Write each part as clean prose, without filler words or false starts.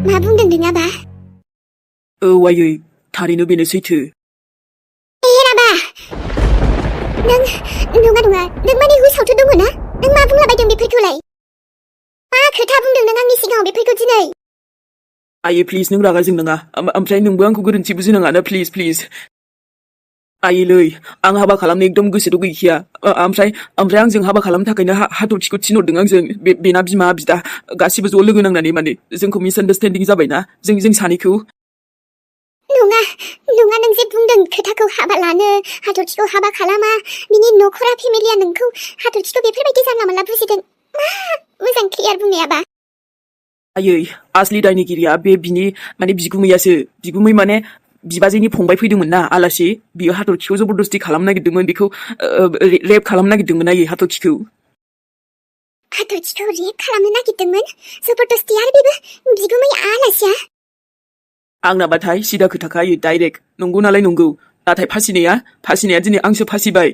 मा बुंदों नों आबा? आयै थारैनो बेनो सैथो। आबा नङा नों माने हुसावथ' दङ ना? नों मा बुंलाबायदों बेफोरखौलाय? मा खोथा बुंदों नों आंनि सिगाङाव बेफोरखौ दिनै? आयै प्लिज नों रागा जोंनाङा ओमफ्राय नोंबो आंखौ गोरोन्थि बुजिनाङा ना प्लिज। आयैलै आं हाबा खालामनो एकदम गोसोथ' गैखाया ओमफ्राय आंजों हाबा खालामनो थाखायनो हाथरखिखौ थिनहरदों आंजों बेना बिमा बिदा गासिबो ज' लोगो नांनानै माने जोंखौ मिसआन्डारस्टेन्डिं जाबायना जों सानैखौ। नङा नों जे बुंदों खोथाखौ हाबा लानो हाथरखिखौ हाबा खालामा बिनि नखरा फेमिलिया नोंखौ हाथरखिखौ बेफोरबायदि जानला मोनला बुजिदों। मा मोजां क्लियार बुंनायाबा? आयै आसलि दायनिगिरिया बे बिनि माने बिगुमैयासो। बिगुमै माने बिबाजैनि फंबाय फैदोंमोन ना आलासि, बियो हाथरखिखौ जबरदस्ति खालामनो नागिरदोंमोन, बेखौ रेप खालामनो नागिरदोंमोन आयै हाथरखिखौ रेप खालामनो नागिरदोंमोन जबरदस्ति, आरो बेबो बिगुमै आलासिया? आंनाबाथाय सिदा खोथाखा आयै डाइरेक्ट नंगौ नालाय नंगौ, नाथाय फासिनाया दिनै आंसो फासिबाय।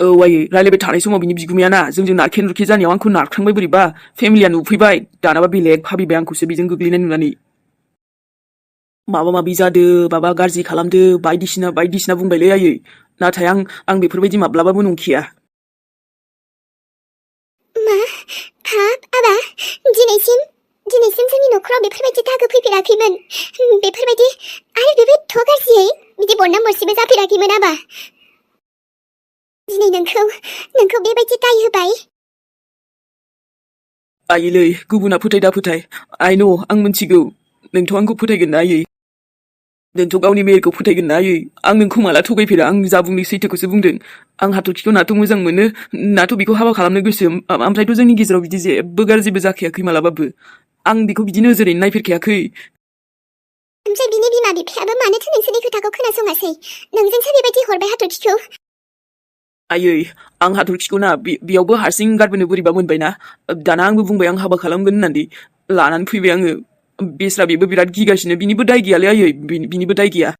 आयै रायलायबाय थानाय समाव बिनि बिगुमाया ना जोंजों नारखेन रुखे जानायाव आंखौ नारख्रांबाय बोरैबा, फेमिलिया नुफैबाय दानाबा बेलेग भाबिबाय आंखौसो बेजों गोग्लैनाय नुनानै। माबा माबि जादो माबा गाज्रि खालामदो बायदिसिना बुंबायलै आयै, नाथाय आं बेफोरबायदि माब्लाबाबो नंखाया। मा आबा दिनैसिम जोंनि नखराव बेफोरबायदि दागो फैफेराखैमोन, बेफोरबायदि आरो बेबायदिथ' गाज्रियै बिदि बदनाम बरसिबो जाफेराखैमोन आबा। दिनै नोंखौ बेबायदि दाय होबाय। आयैलै गुबुना फोथाय दा फोथाय, आइ न' आं मिथिगौ नोंथ' आंखौ फोथायगोन ना आयै, नोंथ' गावनि मेयरखौ फोथायगोन ना आयै? आं नोंखौ माला थगायफेरा, आं जा बुंदों सैथोखौसो बुंदों। आं हाथरखिखौ नाथ' मोजां मोनो, नाथ' बेखौ हाबा खालामनो गोसो, ओमफ्रायथ' जोंनि गेजेराव बिदि जेबो गाज्रिबो जाखायाखै मालाबाबो। आं बेखौ बिदि नोजोरैनो नायफेरखायाखै। ओमफ्राय बिनि बिमा बिफायाबो मानोथो नोंसोरनि खोथाखौ खोनासङासै? नोंजोंसो बेबायदि हरबाय हाथरखिखौ। आयै आं हाथरखिखौ ना बेयावबो हारसिं गारबोनो बोरैबा मोनबायना, दाना आंबो बुंबाय आं हाबा खालामगोन होननानै लानानै फैबाय आङो। बेस्रा बेबो बिराद गिगासिनो, बिनिबो दाय गैयालै आयै, बिनिबो दाय गैया।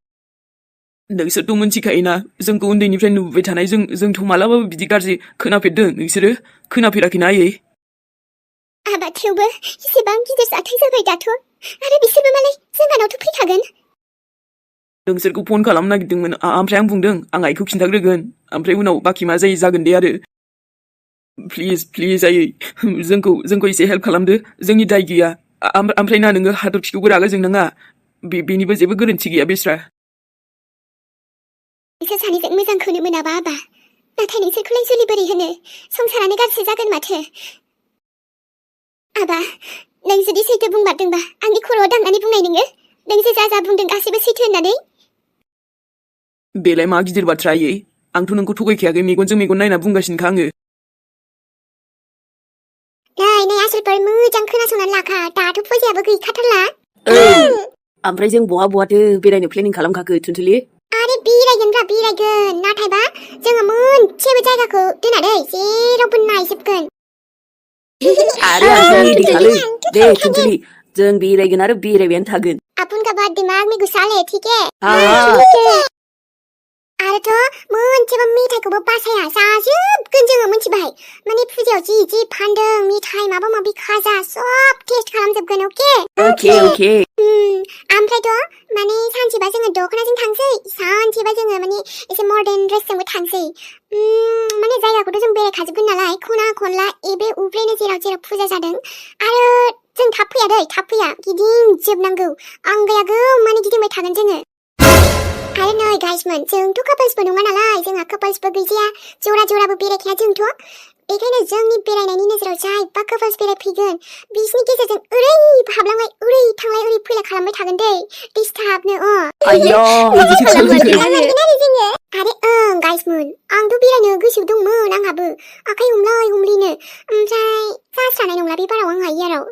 नोंसोरथ' मिथिखायोना जोंखौ उन्दैनिफ्राय नुबोबाय थानाय, जोंथ' मालाबाबो बिदि गाज्रि खोनाफेरदों? नोंसोरो खोनाफेराखैना आयै? आबा थेवबो एसेबां गिदिर जाथाय जाबाय दाथ', आरो बिसोरबो मालाय जोंहानावथ' फैखागोन। नोंसोरखौ फन खालामनो नागिरदोंमोन, ओमफ्राय आं बुंदों आं आइखौ खिन्थाग्रोगोन, ओमफ्राय उनाव बाखि मा जायो जागोन दे। आरो प्लिज आयै जोंखौ एसे हेल्प खालामदो, जोंनि दाय गैया। ओमफ्राय ना नोङो हाथरखिखौबो रागा जोंनाङा, बेनिबो जेबो गोरोन्थि गैया बेस्रा। नोंसोर सानैजों मोजांखौनो मोनाबा आबा, नाथाय नोंसोरखौलाय जुलि बोरै होनो? संसारानो गाज्रि जागोन माथो। आबा नों जुदि सैथो बुंमारदोंबा आंनि खर'आव दांनानै बुंनाय नोङो, नों जे जा बुंदों गासैबो सैथो होननानै। बेलाय मा गिदिर बाथ्रा आयै, आंथ' नोंखौ थगायखायाखै, मेगनजों मेगन नायना बुंगासिनोखा आङो। नै आसलफोर मोजां खोनासंनानै लाखा, दाथ' फुजायाबो गैखाथारला। ओमफ्राय जों बहाथो बेरायनो प्लेनिं खालामखाखो थुनथुलि? आरे बेरायगोन, नाथायबा जोङो मोनसेबो जायगाखौ दोना दै, जेरावबो नायजोबगोन। आरे आंथ' रेडिखालै, दे थुनथुलि जों बेरायगोन आरो बेरायबायानो थागोन। अपन का बात दिमाग में घुसा ले, ठीक है? आरोथ' मोनसेबो मेथाइखौबो बासाया, जाजोबगोन जोङो मिथिबाय? माने फुजायाव जि फानदों मेथाइ माबा माबि खाजा सब टेस्ट खालामजोबगोन, अके? ओमफ्रायथ' माने सानसेबा जोङो दख'नाजों थांसै, सानसेबा जोङो माने एसे मर्दान ड्रेसजोंबो थांसै। माने जायगाखौथ' जों बेरायखाजोबगोन नालाय, खना खनला एबे उब्रेनो जेराव फुजा जादों। आरो जों थाब फैया, गिदिंजोबनांगौ, आंगायागौ माने गिदिंबाय थागोन जोङो। आरो नै गाइसमोन, जोंथ' कापल्सबो नङा नालाय, जोंहा कापल्सबो गैजाया, जराबो बेरायखाया जोंथ'। बेखायनो जोंनि बेरायनायनि नोजोराव जायबा कापल्स बेरायफैगोन, बिसिनि गेजेरजों ओरै हाबलांलाय ओरै थांलाय ओरै फैलाय खालामबाय थागोन दै, डिस्टार्बनो। आरो गाइसमोन, आंथ' बेरायनो गोसो दंमोन आंहाबो, आखाइ हमलिनो, ओमफ्राय जास्रानाय नंला बे बाराव आंहा इयाराव।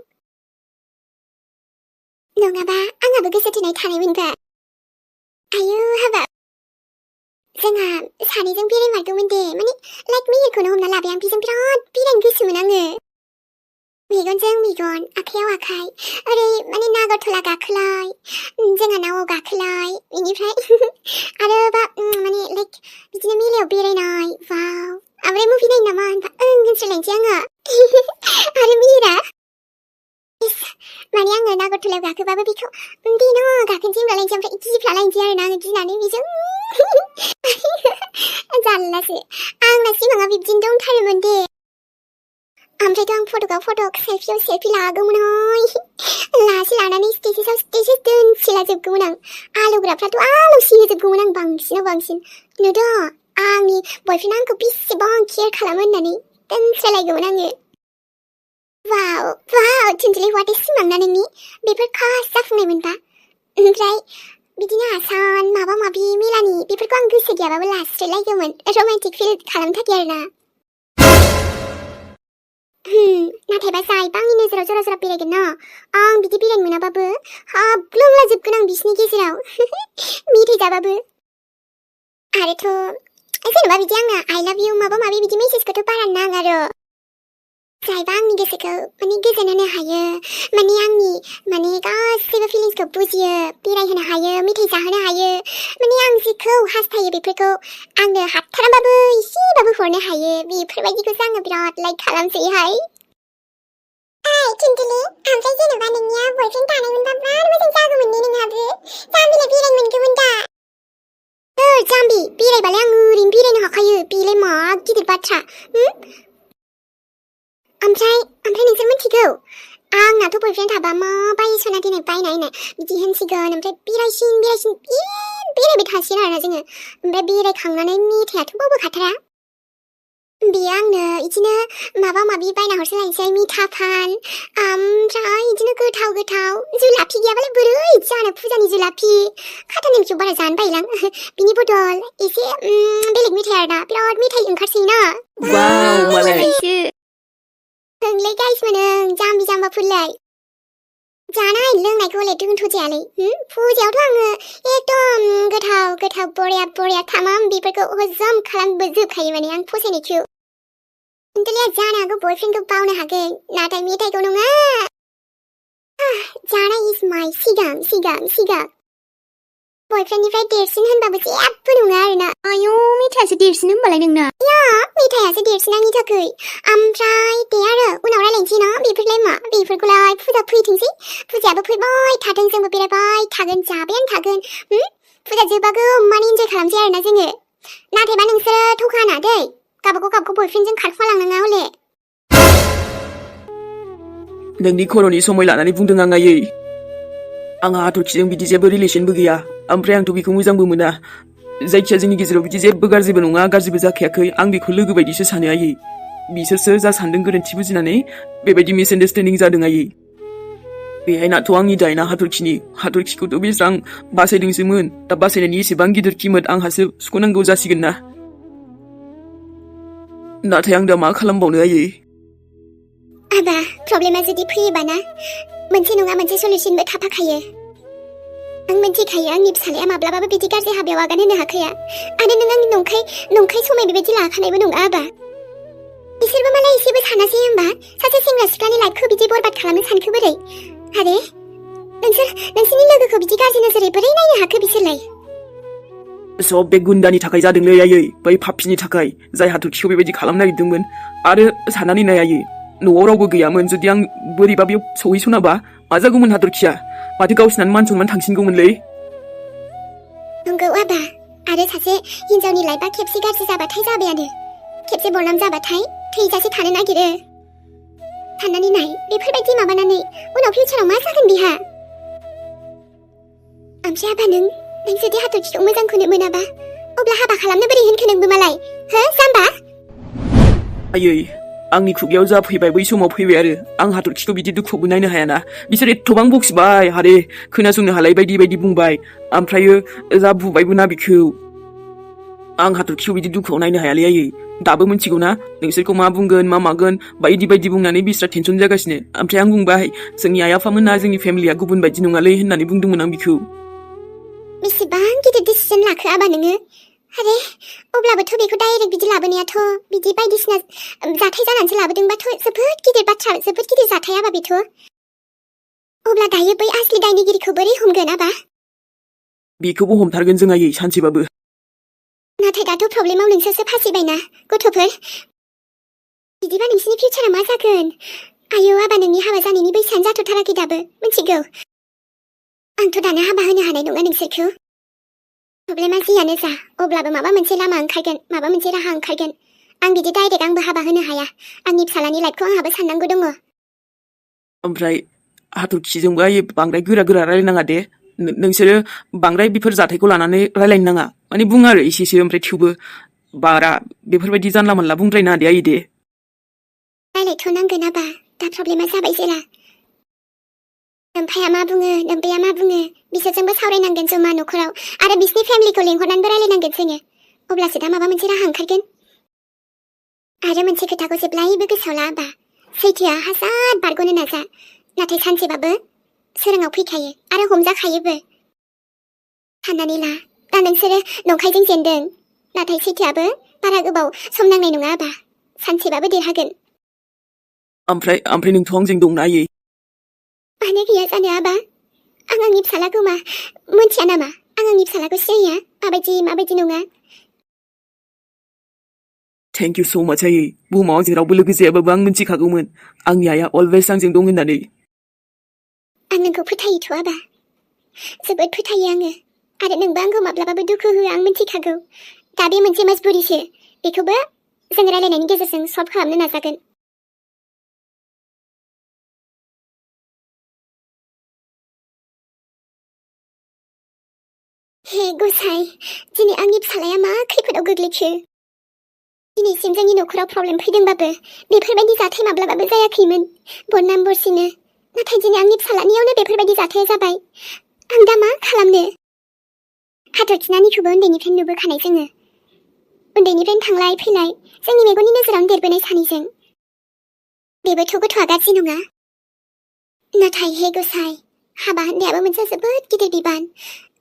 नङाबा आंहाबो गोसो थोनाय थानायमोनबा। आयु हाबाब, जोंहा सानैजों बेरायमारदोंमोन दे, माने लाइक मेहेरखौनो हमना लाबाय आं, बेजों बिराद बेरायनो गोसोमोन आङो। मेगनजों मेगन, आखाइयाव आखाइ, ओरै माने नागरथला गाखोलाय, जोंहा नावआव गाखोलाय, बेनिफ्राय आरोबा माने लाइक बिदिनो मेलायाव बेरायनाय, वाव। ओमफ्राय मुभि नायनो नामा होनबा होनसोलायनोसै आङो। आरो मेहेरा माने आङो नागरथला दाखोन जोमलालायनोसै ओमफ्राय गिफ्लालायनोसै आरोना आङो गिनानै बेजों जारलासो आंना सिमाङा बिब्दिनो दंथारोमोन दे ओमफ्रायथ' आं फट'आव सेल्फियाव सेल्फि लागौमोनहाय लासे लानानै स्टेटास दोनसिलाजोबगौमोन आं आलौग्राफ्राथ' आलौसि होजोबगौमोन आं बांसिनाव बांसिन नुदो आंनि बयफ्रेन्डआ आंखौ बेसेबां केयार खालामो होननानै दोनस्रायलायगौमोन आङो वाव टुनटुलि वाट सिमां ना नोंनि बेफोर खास जाफुंनायमोनबा ओमफ्राय बिदिनो आसान माबा माबि मेलानि बेफोरखौ आं गोसो गैयाबाबो लास्रायलायगौमोन रमान्टिक फिल खालामनो थाखाय आरोना नाथायबा जायबा आंनि नोजोराव जरा जरा बेरायगोन ना आं बिदि बेरायनो मोनाबाबो हाबग्लोमलाजोबगोन आं बिसिनि गेजेराव मेथाइ जाबाबो आरोथ' जेनेबा बिदि आंना आइ लाभ इउ माबा माबि बिदि मेसेजखौथ' बारा नाङा आरो जायबा आंनि गोसोखौ गोजोन होनो हायो आंनि गासैबो फिलिंसखौ बुजियो बेरायहोनो हायो मेथाइ जाहोनो हायो आं जेखौ हास्थायो बेफोरखौ आंनो हाथाराबाबो एसेबाबो हरनो हायो बेफोरबायदिखौसो आङो बिराद लाइक खालामसैहाय टुनटुलि ओमफ्राय जेनेबा नोंनिया बयफ्रेन्ड थानायमोनबा बिराद मोजां जागौमोन ने नोंहाबो जाम्बिलाय बेरायनो मोनगौमोन दा जाम्बि बेरायबालाय आं ओरैनो बेरायनो हाखायो बेलाय मा गिदिर बाथ्रा ओमफ्राय नोंसोर मिथिगौ आंनाथ' बयफ्रेन्ड थाबा मा बायसना दिनै बायनाय बिदि होनसिगोन ओमफ्राय बेरायसिन बेरायबाय थासिगोन आरोना जोङो ओमफ्राय बेरायखांनानै मेथाइआथ' बावबोखाथारा बेयो आंनो बिदिनो माबा माबि बायना हरसोलायनोसै मिथा पान ओमफ्राय बिदिनो गोथाव जुलाफि गैयाबालाय बोरै जानो फुजानि जुलाफि खाथा नेमखिखौ बारा जानो बायोलां बिनि बदल एसे बेलेग मेथाइ आरोना बिराद मेथाइ ओंखारसै ना नोंलाय गाइस मोनो जाम्बि जाम्बाफोरलाय जानाय लोंनायखौ हले दोनथ'जायालै फुजायावथ' आङो एकदम गोथाव बरिया थामाम बेफोरखौ हजम खालामबोजोबखायो आं फसायनायखौ टुनटुलिया जानो हागौ बयफ्रेन्डखौ बावनो हागोन नाथाय मेथाइखौ नङा जानाय इज माय सिगां बयफ्रेन्डनिफ्राय देरसिन होनबाबो जेबो नङा आरोना आयौ मेथाइयासो देरसिन होनबालाय नोंना मेथाइयासो देरसिन आंनि थाखाय ओमफ्राय दे आरो उनाव रायलायनोसै ना बेफोरलाय मा बेफोरखौलाय फुजा फैथोंसै फुजायाबो फैबाय थाथों जोंबो बेरायबाय थागोन जाबायानो थागोन फुजा जोबागौ माने इन्जय खालामसै आरोना जोङो नाथायबा नोंसोरो थखाना दै गावबागाव बयफ्रेन्डजों खारखुमालांनाङा हले नोंनि खर'नि समय लानानै बुंदों आं आयै आंहा हाथरखिजों बिदि जेबो रिलेसनबो गैया ओमफ्राय आंथ' बेखौ मोजांबो मोना जायखिया जोंनि गेजेराव बिदि जेबो गाज्रिबो नङा गाज्रिबो जाखायाखै आं बेखौ लोगो बायदिसो सानो आयै बिसोरसो जा सानदों गोरोन्थि बुजिनानै बेबायदि मिसआन्डारस्टेन्डिं जादों आयै बेहायनाथ' आंनि दायना हाथरखिखौथ' बेसेबां बासायदोंसोमोन दा बासायनायनि एसेबां गिदिर किमत आंहासो सुख'नांगौ जासिगोन ना नाथाय आं दा मा खालामबावनो आयै आबा प्रब्लेमा जुदि फैयोबा ना मोनसे नङा मोनसे सल्युशनबो थाफाखायो आं मिथिखायो आंनि फिसालाया माब्लाबाबो बिदि गाज्रि हाबायाव आगान होनो हाखाया आरो नों आंनि नंखाय समाय बेबायदि लाखानायबो नङा आबा बिसोरबो मालाय एसेबो सानासै होमबा सासे सेंग्रा सिख्लानि लाइफखौ बिदि बरबाद खालामनो सानखो बोरै आरो नोंसोरनि लोगोखौ बिदि गाज्रि नोजोरै बोरै नायनो हाखो बिसोरलाय सब बे गुन्दानि थाखाय जादोंलै आयै बै पाप्पिनि थाखाय जाय हाथरखिखौ बेबायदि खालामनो नागिरदोंमोन आरो साननानै नाय आयै न'आव रावबो गैयामोन जुदि आं बोरैबा बेयाव सौहैसनाबा मा जागौमोन हाथरखिया माथो गावसिनानो मान सनमान थांसिनगौमोनलै नंगौ आबा आरो सासे हिनजावनि लाइफआ खेबसे गाज्रि जाबाथाय जाबायानो खेबसे बरनाम जाबाथाय थैजासे थानो नागिरो साननानै नाय बेफोरबायदि माबानानै उनाव फिउचाराव मा जागोन बिहा ओमफ्राय आबा नों जुदि हाथरखिखौ मोजांखौनो मोनाबा अब्ला हाबा खालामनो बोरै होनखो नोंबो मालाय हो जाम्बा आयै आंनि खुगायाव जा फैबाय बै समाव फैबाय आरो आं हाथरखिखौ बिदि दुखुबो नायनो हायाना बिसोर एथबां बखिबाय हारे खोनासंनो हालाय बायदि बुंबाय ओमफ्रायो जा बुबायबो ना बिखौ आं हाथरखिखौ बिदि दुखुआव नायनो हायालै आयै दाबो मिथिगौ ना नोंसोरखौ मा बुंगोन मा मागोन बायदि बुंनानै बिस्रा टेनसन जागासिनो ओमफ्राय आं बुंबाय जोंनि आइ आफामोना जोंनि फेमिलिया गुबुन बायदि नङालै होननानै बुंदोंमोन आं बिखौ बेसेबां गिदिर डिसिजन लाखो आबा नोङो आरे अब्लाबोथ' बेखौ डाइरेक्ट बिदि लाबोनायाथ' बिदि बायदिसिना जाथाय जानानैसो लाबोदोंबाथ' जोबोद गिदिर बाथ्रा जोबोद गिदिर जाथाय आबा बेथ' अब्ला दायो बै आसलि दायनिगिरिखौ बोरै हमगोन आबा बेखौबो हमथारगोन जों आयै सानसेबाबो नाथाय दाथ' प्रब्लेमाव नोंसोरसो फासिबायना गथ'फोर बिदिबा नोंसिनि फिउचारा मा जागोन आयौ आबा नोंनि हाबा जानायनि बैसोआनो जाथ'थाराखै दाबो मिथिगौ आंथ' दानो हाबा होनो हानाय नङा नोंसोरखौ। प्रब्लेमा जियानो जा, अब्लाबो माबा मोनसे लामा ओंखारगोन, माबा मोनसे राहा ओंखारगोन। आं बिदि डाइरेक्ट आंबो हाबा होनो हाया। आंनि फिसालानि लाइफखौ आंहाबो साननांगौ दङ। ओमफ्राय हाथरखिजोंबो आयै बांद्राय गोरा गोरा रायलायनाङा दे। नोंसोरो बांद्राय बेफोर जाथायखौ लानानै रायलायनो नाङा। माने बुङो आरो एसेसो, ओमफ्राय थेवबो बारा बेफोरबायदि जानला मोनला बुंद्रायनाङा दे आयै दे। रायलायथ' नांगोन आबा, दा प्रब्लेमा जाबाय जेला। नोम्फाया मा बुङो, नोम्बैया मा बुङो, बिसोरजोंबो सावरायनांगोन जमा न'खराव, आरो बिसोरनि फेमिलिखौ लेंहरनानैबो रायलायनांगोन जोङो। अब्लासो दा माबा मोनसे राहा ओंखारगोन। आरो मोनसे खोथाखौ जेब्लायबो गोसोआव ला आबा, सैथोआ हाजार बारग'नो नाजा, नाथाय सानसेबाबो सोराङाव फैखायो आरो हमजाखायोबो। साननानै ला, दा नोंसोरो नंखायजों जेनदों, नाथाय सैथोआबो बारा गोबाव सम नांनाय नङा आबा, सानसेबाबो देरहागोन। ओमफ्राय नोंथ' आंजों दंना आयै? मानो गैया जानो आबा? आं आंनि फिसालाखौ मा मोनथिया नामा? आं आंनि फिसालाखौ सिनाया माबायदि नङा। थेंक इउ स' माच आयै। बुहुमाव आंजों रावबो लोगो जायाबाबो आं मिन्थिखागौमोन आंनि आइया अलवेज आंजों दं होननानै। आं नोंखौ फोथायोथ' आबा, जोबोद फोथायो आङो। आरो नोंबो आंखौ माब्लाबाबो दुखु होआ आं मिन्थिखागौ। दा बे मोनसे मजबुरिसो, बेखौबो जों रायलायनायनि गेजेरजों सल्भ खालामनो नाजागोन। हे गसाइ, दिनै आंनि फिसालाया मा खैफोदाव गोग्लैखो? दिनैसिम जोंनि न'खराव प्रब्लेम फैदोंबाबो बेफोरबायदि जाथाय माब्लाबाबो जायाखैमोन, बरनाम बरसिनो। नाथाय दिनै आंनि फिसालानियावनो बेफोरबायदि जाथाया जाबाय। आं दा मा खालामनो? हाथरखिनानिखौबो उन्दैनिफ्रायनो नुबोखानाय जोङो। उन्दैनिफ्रायनो थांलाय फैलाय जोंनि मेगननि नोजोरावनो देरबोनाय सानैजों। बेबोथ' गथ'आ गाज्रि नङा। नाथाय हे गसाइ, हाबा होननायाबो मोनसे जोबोद गिदिर बिबान।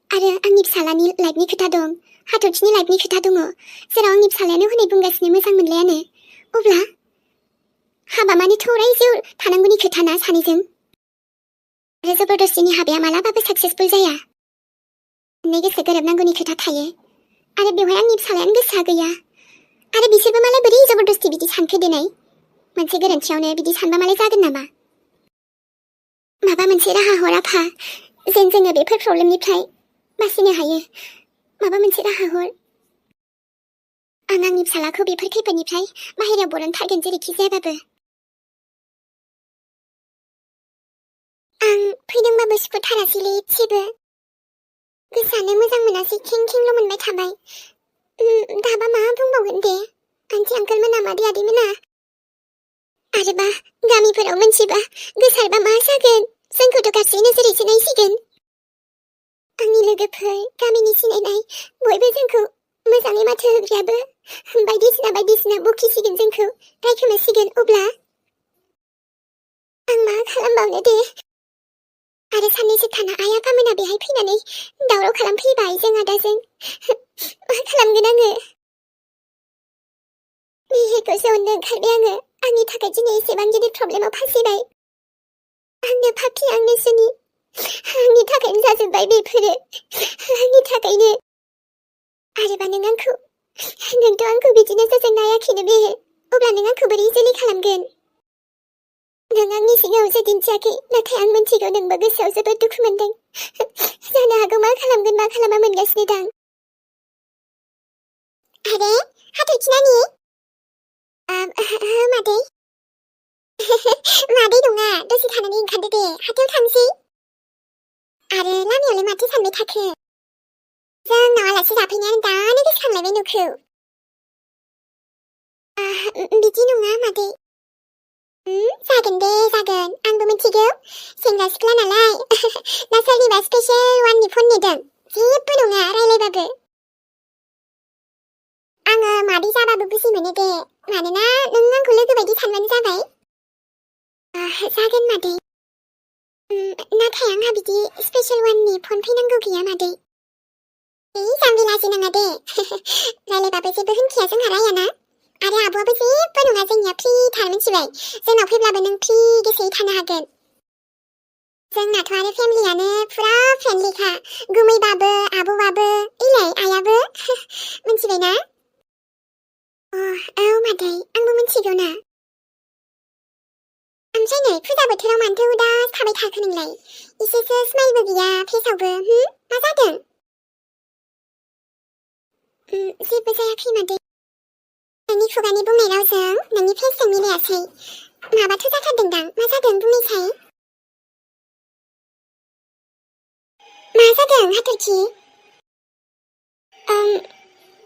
आरो आंनि फिसालानि लाइफनि खोथा दं, हाथरखिनि लाइफनि खोथा दङ, जेराव आंनि फिसालायानो हनै बुंगासिनो मोजां मोनलायानो। अब्ला हाबा मानेथ' अराय जिउ थानांगौनि खोथा ना सानैजों। आरो जबरदस्तिनि हाबाया मालाबाबो साक्सेसफुल जाया। मोननै गोसो गोरोबनांगौनि खोथा थायो। आरो बेवहाय आंनि फिसालायानो गोसोआ गैया। आरो बिसोरबो मालाय बोरै जबरदस्ति बिदि सानखो देनाय? मोनसे गोरोन्थियावनो बिदि सानबा मालाय जागोन नामा? माबा मोनसे राहा हर आफा, जेन जोङो बेफोर प्रब्लेमनिफ्राय बासिनो हायो। माबा मोनसे राहा हर। आं आंनि फिसालाखौ बेफोर खैफोदनिफ्राय बाहेरायाव बरनथारगोन जेरैखि जायाबाबो। आं फैदोंबाबो सुखुथारासैलै एसेबो। गोसोआनो मोजां मोनासै, खें खेंल' मोनबाय थाबाय। दाबा मा बुंबावगोन दे, आन्टि आंकोल मोना मादै आदै मोना? आरोबा गामिफोराव मोनथिबा गोसारबा मा जागोन? जोंखौथ' गाज्रि नोजोरैसो नायसिगोन। आंनि लोगोफोर, गामिनि सिनायनाय, बयबो जोंखौ मोजाङै माथो होग्रायाबो बायदिसिना बखिसिगोन, जोंखौ रायखोमासिगोन। अब्ला आं मा खालामबावनो दे? आरो साननैसो थाना आइ आफामोना बेहाय फैनानै दावराव खालामफैबाय जों आदाजों। मा खालामगोन आङो? बिहेखौ जनो ओंखारबाय आङो। आंनि थाखाय दिनै एसेबां गिदिर प्रब्लेमाव फासिबाय। आंनो पापि, आंनो सुनि, आंनि थाखायनो जाजोब्बाय बेफोरो, आंनि थाखायनो। आरोबा नोंथ' आंखौ बिदि नोजोरजों नायाखैनो बे, अब्ला नों आंखौ बोरै जुलि खालामगोन? नों आंनि सिगाङावसो दिन्थियाखै, नाथाय आं मिन्थिगौ नोंबो गोसोआव जोबोद दुखु मोनदों। जानो हागौ मा खालामगोन मा खालामा मोनगासिनो दां। आरे हाथरखि नानि? मादै? मादै नङा, दसे थानानै ओंखारदो दे, हाथायाव थांसै। आरो लामायावलाय माथो सानबाय थाखो? जोंनाव आलासि जाफैनायानो दानो गोसोखांलायबाय नोंखौ। बिदि नङा मादै। जागोन दे जागोन, आंबो मिथिगौ सेंग्रा सिख्ला नालाय। ना सोरनिबा स्पेशेल वाननि फन नेदों? जेबो नङा, रायलायबाबो। आङो मादै जाबाबो बुजि मोनो दे, मानोना नों आंखौ लोगो बायदि सानबानो जाबाय। जागोन मादै। नाथाय आंहा बिदि स्पेशेल वाननि फन फैनांगौ गैया मादै। जाम्बि लाजिनाङा दे। रायलायबाबो जेबो होनखाया जोंहा रायाना। आरो आब'आबो जेबो नङा, जोंनिया फ्रिथार मिथिबाय। जोंनाव फैब्लाबो नों फ्रि गोसोयै थानो हागोन। जोंनाथ' आरो फेमिलियानो फुरा फ्रेन्डलिखा, गुमैबाबो आब'बाबो इलाय आइयाबो। मिथिबायना? औ मादै, आंबो मिथिगौ ना। ओमफ्राय नै फुजा बोथोराव मानोथो उदास थाबाय थाखो नोंलाय? एसेसो स्माइलबो गैया फेसावबो, मा जादों? जेबो जायाखै मादै। नोंनि खुगानि बुंनाय रावजों नोंनि फेसजों मिलायासै। माबाथ' जाथारदोंदां, मा जादों बुंनायसाय? मा जादों हाथरखि?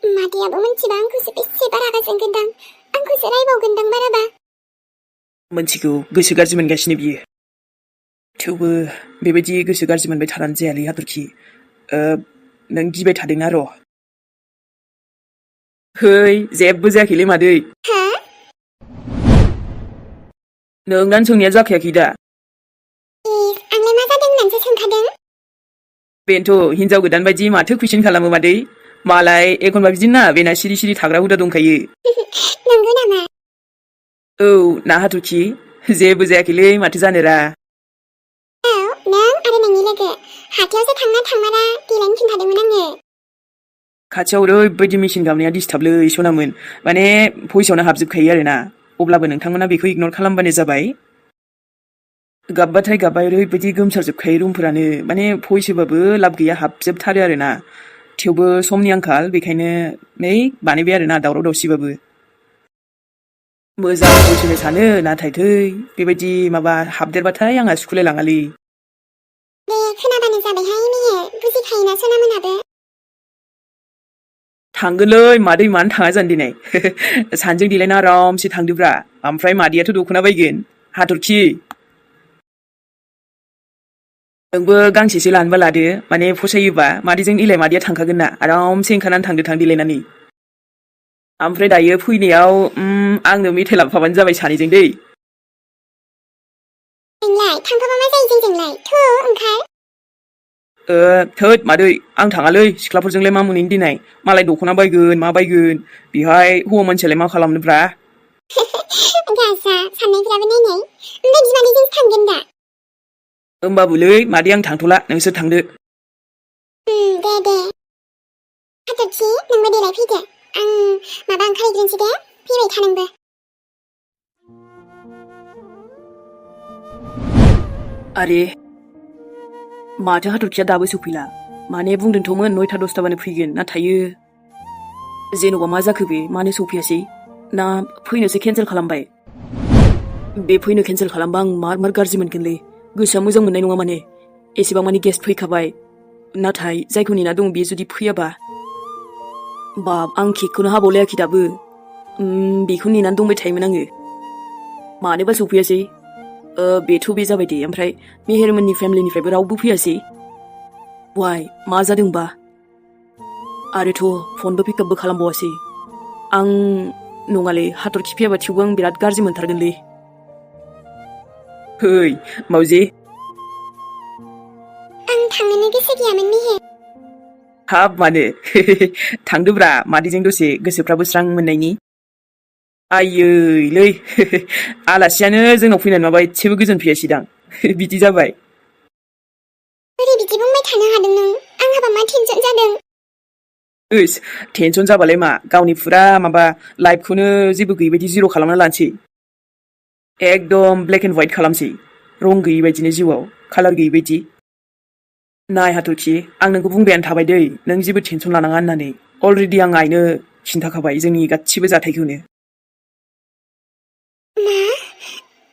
मादैयाबो मिथिबा आंखौसो बेसेबा रागा जोंगोनदां, आंखौसो रायबावगोनदां बाराबा। मोनथिगौ गोसो गाज्रि मोनगासिनो बियो। थेवबो बेबायदि गोसो गाज्रि मोनबाय थानानै जायालै हाथरखि। नों गिबाय थादोंना र'। है जेबो जायाखैलै मादै। हो? नोंनानो सोंनाया जाखायाखै दा? आंलाय मा जादों होननानैसो सोंखादों। बेनोथ' हिनजाव गोदान बायदि माथो कुइसन खालामो मादै। मालाय एखनबा बिदिनो ना बेना सिरि सिरि थाग्रा हुदा दंखायो। नंगौ नामा? औ ना हाथरखि, जेबो जायाखैलै माथो जानोरा। औ, नों आरो नोंनि लोगो हाथायावसो थांना थांमारा देलायनो खिन्थादोंमोन आंनो। खाथियाव ओरैबायदि मेचिन गाबनाया डिस्टार्बलै सनामोन। माने भइसआवनो हाबजोबखायो आरोना। अब्लाबो नोंथांमोना बेखौ इगनर खालामबानो जाबाय। गाबबाथाय गाबबाय ओरैबायदि गोमसारजोबखायो रुमफोरानो। माने भइस होबाबो लाब गैया हाबजोबथारो आरोना। थेवबो समनि आंखाल बेखायनो नै बानायबाय आरोना दावराव दावसिबाबो। मोजां भइस होनो सानो नाथाय थै बेबायदि माबा हाबदेरबाथाय आंहा सुखुलाय लाङालै। दे खोनाबानो जाबायहाय मेहे, बुजिखायोना सनामोनाबो। थांगोनलै मादै मानो थाङा जानो दिनै। सानैजों देलायना आरामसे थांदोब्रा। ओमफ्राय मादैयाथ' दख'ना बायगोन। हाथरखि नोंबो गांसेसो लानोबा लादो, माने फसायोबा मादैजों इलाय मादैया थांखागोन ना। आरामसे ओंखारनानै थांदो थां देलायनानै। ओमफ्राय दायो फैनायाव आंनो मेथाइ लाबोफाबानो जाबाय सानैजों दै। नोंलाय थांफाबा मा जायो जोंजोंलाय? थौ ओंखार। थोद मादै आं थाङालै सिख्लाफोरजोंलाय मा मोनैनो देनाय। मालाय दख'ना बायगोन मा बायगोन। बेहाय हौवा मानसियालाय मा खालामनोब्रा। गासा साननायफ्राबो नायनाय। ओमफ्राय बिमादैजोंसो थांगोन दा? होमबाबोलै मादै आं थांथ'ला नोंसोर थांदो। दे। हाथरखि नोंबो देलाय फैदो। आं माबा ओंखारहैग्रोनोसै दे, फैबाय था नोंबो। आरे माथो हाथरखिया दाबो सफैला। माने बुंदोंथ'मोन 9टा 10टाबानो फैगोन, नाथायो जेन'बा मा जाखो बे मानो सफैयासै? ना फैनोसो केन्सेल खालामबाय? बे फैनो केन्सेल खालामबा आं मार गाज्रि मोनगोनलै। गोसोआ मोजां मोननाय नङा माने। एसेबां मानि गेस्ट फैखाबाय, नाथाय जायखौ नेना दं बेयो जुदि फैयाबा। बाब आं केकखौनो हाबावलायाखै दाबो। बेखौ नेनानै दंबाय थायोमोन आङो। मानोबा सफैयासै? बेथ' बे जाबाय दे। ओमफ्राय मेहेरमोननि फेमिलिनिफ्रायबो रावबो फैयासै। वाइ मा जादोंबा? आरोथ' फनबो पिकआपबो खालामबावासै। आं नङालै हाथरखि फैयाबा थेवबो आं बिराद गाज्रि मोनथारगोनलै। फै मावजि। आं थांनोनो गोसो गैयामोन मेहे। हाब मानो? थांदोब्रा मादैजों दसे गोसोफ्राबो स्रां मोननायनि। आइयैलै आलासियानो जोंनाव फैनानै माबा एसेबो गोजोन फैयासैदां। बिदि जाबाय। बोरै बिदि बुंबाय थानो हादों नों? आंहाबा मा टेनसन जादों? टेनसन जाबालाय मा, गावनि फुरा माबा लाइफखौनो जेबो गैयिबायदि जिर' खालामना लानोसै। एकदम ब्लेक एन्ड व्हाइट खालामसै। रं गैयि बायदिनो जिउआव, कालार गैयि बायदि। नाय हाथरखि आं नोंखौ बुंबायानो थाबाय दै, नों जेबो टेनसन लानाङा होननानै। अलरेडि आं आइनो खिन्थाखाबाय जोंनि गासिबो जाथायखौनो। मा?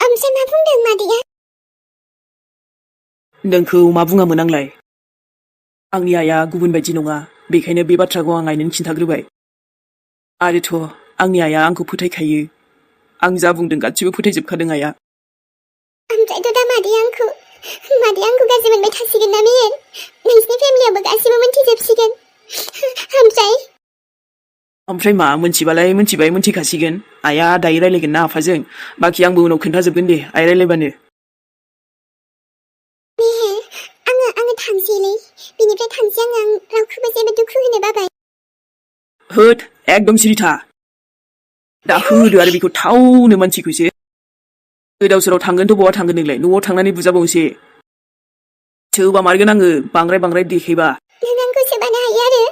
ओमफ्राय मा बुंदों मादैया? नोंखौ मा बुङामोन आंलाय? आंनि आइया गुबुन बायदि नङा, बेखायनो बे बाथ्राखौ आं आइनो खिन्थाग्रोबाय। आरोथ' आंनि आइया आंखौ फोथायखायो। आं जा बुंदों गासिबो फोथायजोबखादों आइया। ओमफ्रायथ' दा मादैया आंखौ गाज्रि मोनबाय थासिगोन ना मेहेर? नोंसिनि फेमिलियावबो गासिबो मोनथिजोबसिगोन। ओमफ्राय मा मोनथिबालाय मोनथिबाय, मोनथिखासिगोन। आइया दायो रायलायगोन ना आफाजों, बाखि आंबो उनाव खोन्थाजोबगोन दे आइ रायलायबानो। आङो थांसैलै। बिनिफ्राय थांसै आं रावखौबो जेबो दुखु होनो बाबाय। होद एकदम सिरि था। दा होदो आरो बेखौ थावनो मानसिखौसो। गोदाव सोराव थांगोनथ' बहा थांगोन नोंलाय? न'आव थांनानै बुजाबावनोसै। सोबामारगोन आङो बांद्राय देखायबा। नों आंखौ सोबानो हायो आरो?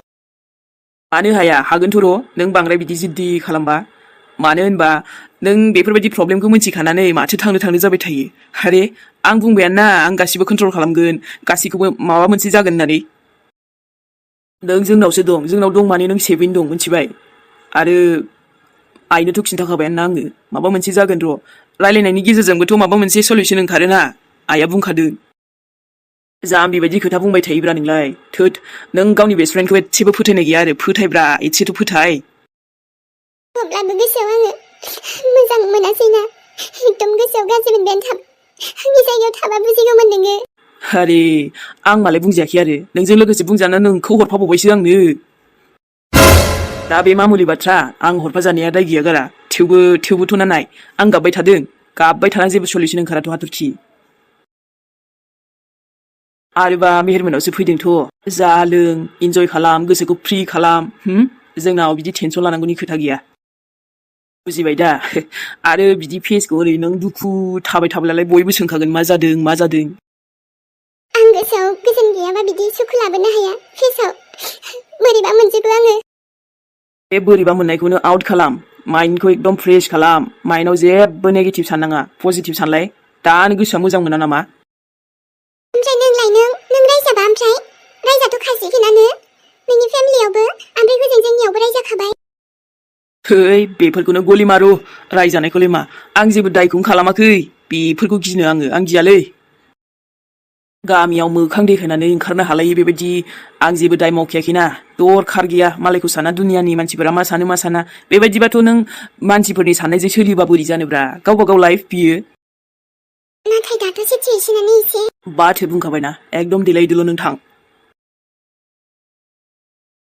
मानो हाया, हागोनथ' र'। नों बांद्राय बिदि जिद्दि खालामबा। मानो होनबा नों बेफोरबायदि प्रब्लेमखौ मिथिखानानै माथो थांनो जाबाय थायो। आरे आं बुंबायाना आं गासिबो कन्ट्रल खालामगोन, गासिखौबो माबा मोनसे जागोन होननानै। नों जोंनावसो दं, जोंनाव दं माने नों सेफैनो दं, मिथिबाय? आरो आइनोथ' खिन्थाखाबायानो आङो माबा मोनसे जागोन र', रायलायनायनि गेजेरजोंबोथ' माबा मोनसे सल्युसन ओंखारोना, आइया बुंखादों। जाम्बि बायदि खोथा बुंबाय थायोब्रा नोंलाय, थोद नों गावनि बेस्ट फ्रेन्डखौ एसेबो फोथायनाय गैया आरो, फोथायब्रा एसेथ' फोथाय। अब्लाबो गोसोआव आङो मोजां मोनासैना, एकदम गोसोआव गाज्रि मोनबायानो आंनि जायगायाव थाबा बुजिगौमोन नोङो। आरे आं मालाय बुंजायाखै आरो, नोंजों लोगोसे बुंजाना नोंखौ हरफाबावबायसो आंनो। दा बे मामुलि बाथ्रा, आं हरफाजानाया दाय गैया गारा, थेवबोथ' नाय आं गाबबाय थादों, गाबबाय थाना जेबो सल्युसन ओंखाराथ' हाथरखि। आरोबा मेहेरमोनावसो फैदोंथ', जा लों इन्जय खालाम, गोसोखौ फ्रि खालाम, जोंनाव बिदि टेनसन लानांगौनि खोथा गैया, बुजिबाय दा? आरो बिदि फेसखौ ओरै नों दुखु थाबाय थाब्लालाय बयबो सोंखागोन मा जादों मा जादों। आं गोसोआव गोजोन गैयाबा बिदि सुखु लाबोनो हाया, फेसआव बोरैबा मोनजोबो आङो। बे बोरैबा मोननायखौनो आउट खालाम, माइन्डखौ एकदम फ्रेश खालाम, माइन्डआव जेबो नेगेटिभ साननाङा, पजिटिभ सानलाय। दानो गोसोआ मोजां मोना नामा? ओमफ्राय नोंलाय नों रायजाबा, ओमफ्राय रायजाथ' खासिगोनानो नोंनि फेमिलियावबो, ओमफ्राय हजों जोंनियावबो रायजाखाबाय। है बेफोरखौनो गलि मारु, रायजानायखौलाय मा, आं जेबो दायखौनो खालामाखै, बेफोरखौ गिनो आं गियालै। गामियाव मोखां देखायनानै ओंखारनो हालायै बेबायदि आं जेबो दाय मावखायाखैना, दरखार गैया मालायखौ साना, दुनियानि मानसिफोरा मा सानो मा साना, बेबायदिबाथ' नों मानसिफोरनि साननायजों सोलिबा बोरै जानोब्रा, गावबा गाव लाइफ बियो। नाथाय दाथ' सिचुवेसनानो एसे। बाथो बुंखाबायना, एकदम देलायदोल' नों थां।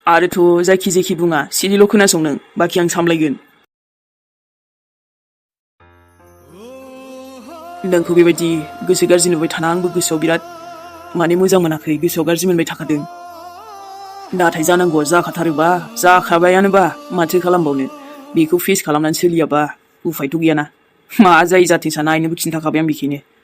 आरोथ' जायखि बुङा, सिरिल' खोनासं नों, बाखि आं सामलायगोन। नोंखौ बेबायदि गोसो गाज्रि नुबाय थाना आंबो गोसोआव बिराद माने मोजां मोनाखै, गोसोआव गाज्रि मोनबाय थाखादों। नाथाय जानांगौआ जाखाथारोबा, जाखाबायानोबा माथो खालामबावनो, बेखौ फेस खालामनानै सोलियाबा उफायथ' गैयाना, मा जायो जाथों साना, आइनोबो खिन्थाखाबाय आं बेखौनो।